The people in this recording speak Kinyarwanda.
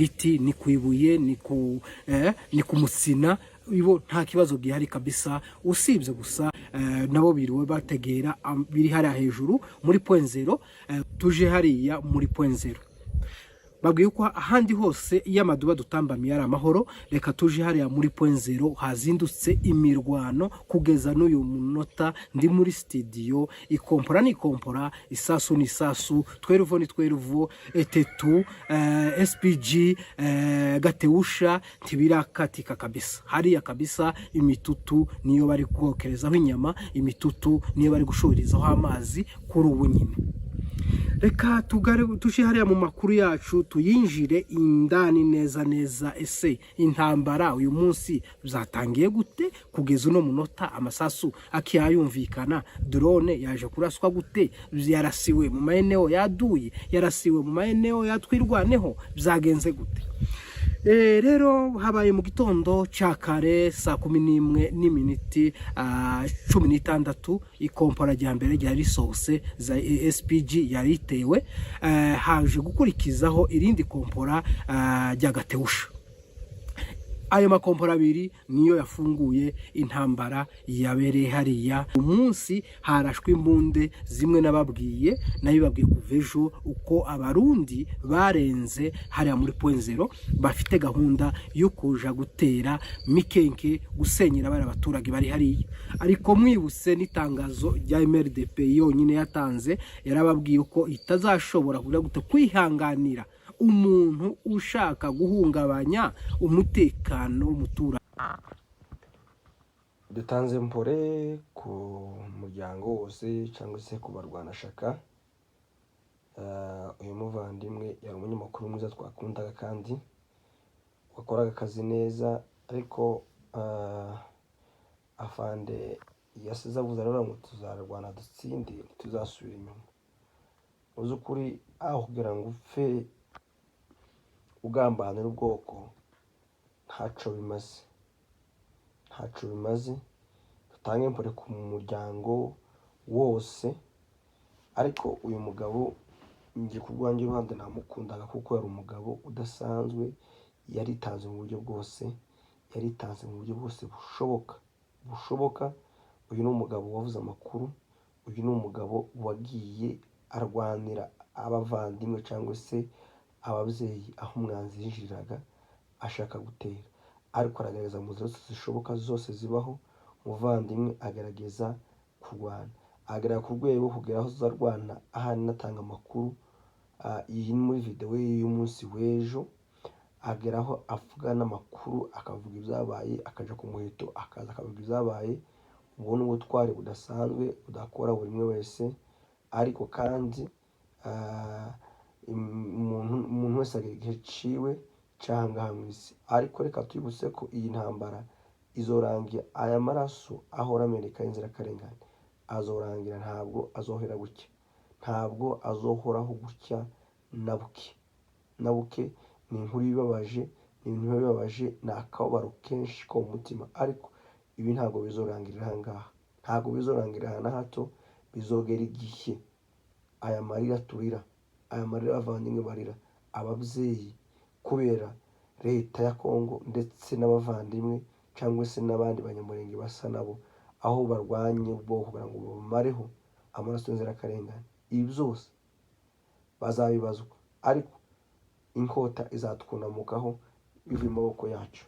giti, ni ku ibuye, ni ku musina. Ibo nta kibazo gihari kabisa, usibye gusa nabo biriwe bategera biri hariya hejuru muri Point Zéro. Tuje hariya muri Point Zéro, babwiye ko ahandi hose iyo amaduba dutambamiye ari amahoro. Reka tuje hariya muri Point Zéro, hazindutse imirwano kugeza n'uyu munota ndi muri studio. Ikompora ni ikompora, isasu ni isasu, 12 ni 12, etetu SPG, katyusha ntibirakatika kabisa hariya kabisa. Imitutu niyo bari kokerezaho inyama, imitutu niyo bari gushoreraho amazi kuri ubu nyine. Reka tugare tuje hariya mu makuru yacu, tuyinjire indani neza neza. Ese intambara uyu munsi byatangiye gute? Kugeza uno munota amasasu akiyayumvikana. Drone yaje kuraswa gute? Yarasiwe mu maeneo yaduye, yarasiwe mu maeneo yatwirwaneho, byagenze gute? Rero habaye mu gitondo cya kare, saa 11 n'iminiti 16, ikompora rya mbere ryari risohotse za SPG yari itewe. Haje gukurikizaho irindi kompora rya katyusha. Ayo makompora abiri niyo yafunguye intambara yabereye hariya. Umunsi harashwe imbunde zimwe nababwiye, nabibabwiye kuva ejo, uko Abarundi barenze hariya muri Point Zéro, bafite gahunda yo kuja gutera Mikenke, gusenyera bari abaturage bari hariya. Ariko mwibutse n'itangazo rya MRDP yonyine yatanze, yarababwiye ko itazashobora kuja gute kwihanganira umuntu ushaka guhungabanya umutekano w'umuturage. Dutanze mpore ku muryango wose cyangwa se ku barwanashaka. Uyu muvandimwe yari umunyamakuru mwiza twakundaga kandi wakoraga akazi neza, ariko afande yasize avuze rero ngo tuzarwana dutsinde, ntituzasubira inyuma. Mu by'ukuri, aho kugira ngo upfe ugambanira ubwoko, ntaco bimaze, ntaco bimaze. Dutange mpore ku muryango wose, ariko uyu mugabo njye ku rwanjye ruhande namukundaga kuko yari umugabo udasanzwe. Yaritanze mu buryo bwose, yaritanze mu buryo bwose bushoboka bushoboka. Uyu ni umugabo wavuze amakuru, uyu ni umugabo wagiye arwanira abavandimwe cyangwa se ababyeyi aho umwanzi yinjiriraga ashaka gutera, ariko aragerageza mu nzira zose zishoboka zose zibaho. Umuvandimwe agerageza kurwana, agera ku rwego kugera aho azarwana ahari anatanga amakuru. Iyi ni muri videwo ye y'umunsi w'ejo, agera aho avuga n'amakuru, akavuga ibyabaye, akaja ku muheto, akaza akavuga ibyabaye. Ubwo ni ubutwari budasanzwe budakora buri umwe wese, ariko kandi umuntu wese agira igihe ciwe c'ahangaha mw'isi. Ariko reka twibutse ko iyi ntambara izorangira, aya maraso ahora ameneka y'inzirakarengane azorangira. Ntabwo azohera gutya, ntabwo azohoraho gutya na buke na buke. Ni inkuru ibabaje, ni ibintu biba bibabaje, ni akababaro kenshi ko mu mutima, ariko ibi ntabwo bizorangirira aha ngaha, ntabwo bizorangirira aha na hato. Bizogera igihe aya marira turira, aya marira abavandimwe barira, ababyeyi kubera leta ya Kongo ndetse n'abavandimwe cyangwa se n'abandi Banyamurenge basa nabo, aho barwanye ubwoko kugira ngo bamareho amaraso y'inzirakarengane, ibi byose bazabibazwa, ariko inkota izatwunamukaho bivuye mu maboko yacu.